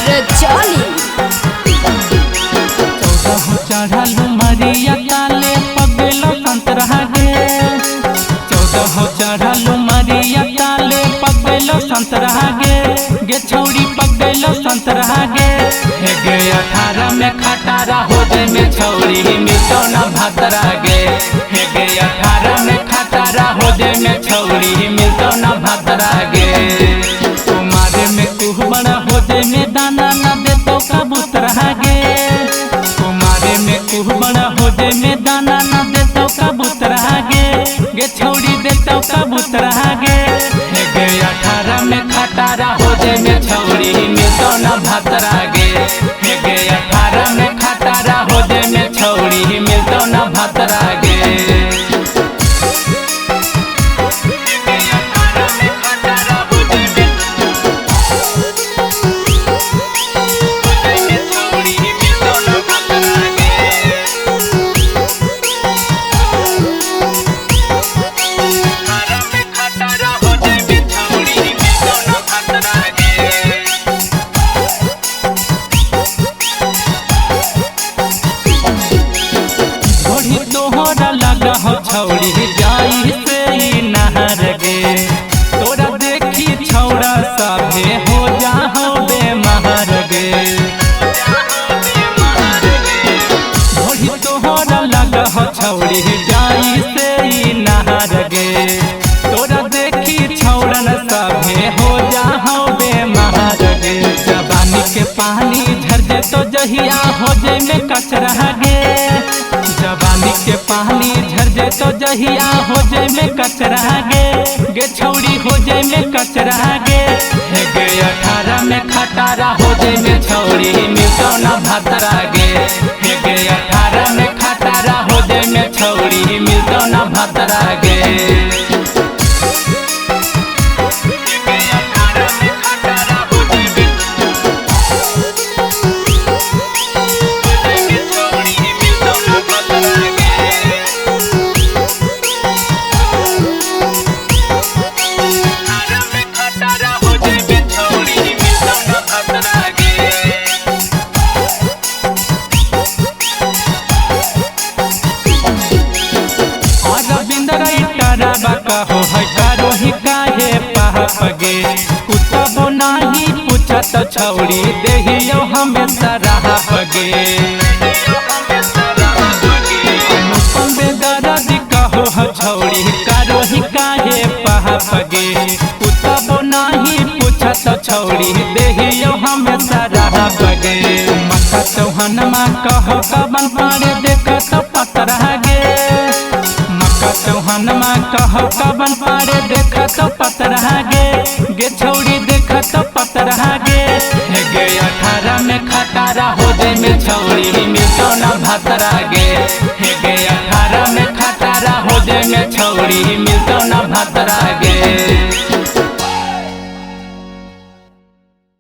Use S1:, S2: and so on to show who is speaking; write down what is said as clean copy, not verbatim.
S1: रे चली।
S2: 14 चढ़ल मरिया ताले पगलो संतरा गे। 14 चढ़ल मरिया ताले पगलो संतरा गे। गे छौड़ी पगलो संतरा गे। हे गे 18 में खटारा हो जाए में छौड़ी मिलतो ना भातरा गे। हे गे 18 में खटारा हो जाए में छौड़ी मिलतो ना भातरा गे। कुमारे में कुहबड़ा हो जाए में दाना ना देतो कबूतरा गे। कुमारे में कुहबड़ा हो जाए में दाना ना देतो कबूतरा गे। गे छौड़ी देतो कबूतरा गे। हे गे 18 में खटारा हो जाए में छौड़ी मिलतो ना भातरा गे। हे गे 18 में खटारा हो जाए में छौड़ी मिलतो ना भातरा गे। तोहरा लगा हो छौड़ी जाई से नहर गे। तोरा देखी छौड़ा सभे हो जा हो बेमहर गे। भोरी तोहरा लगा हो छौड़ी जाई से नहर गे। तोरा देखी छौड़न सभे हो जा हो बेमहर गे। जवानी के पानी झर जे तो जहिया हो जे में कचरा गे। जवानी के पानी झर जे तो जहिया हो जे में कचरा गे। गे छौड़ी हो जे में कचरा गे। हे गे 18 में खटारा हो जे में छौड़ी मिलतो ना भातरा गे। हे गे 18 में खटारा हो जे में छौड़ी मिलतो ना भातरा गे। कहो है करो ही काहे पाप गे। कुतबो नाही पूछत छौड़ी देहियो हमेशा राहप गे। अनुपम बेदर्द कहो है छौड़ी करो ही काहे पाप गे। कुतबो नाही पूछत छौड़ी देहियो हमेशा राहप गे। मक्का चौहनमा कहो कबन पारे देखत पतरा गे। चौहनमा कहो कबन पारे देखत पतरा गे। गे छौड़ी देखत पतरा गे। हे गे 18 में खटारा हो जे में छौड़ी मिलतो ना भातरा गे। हे गे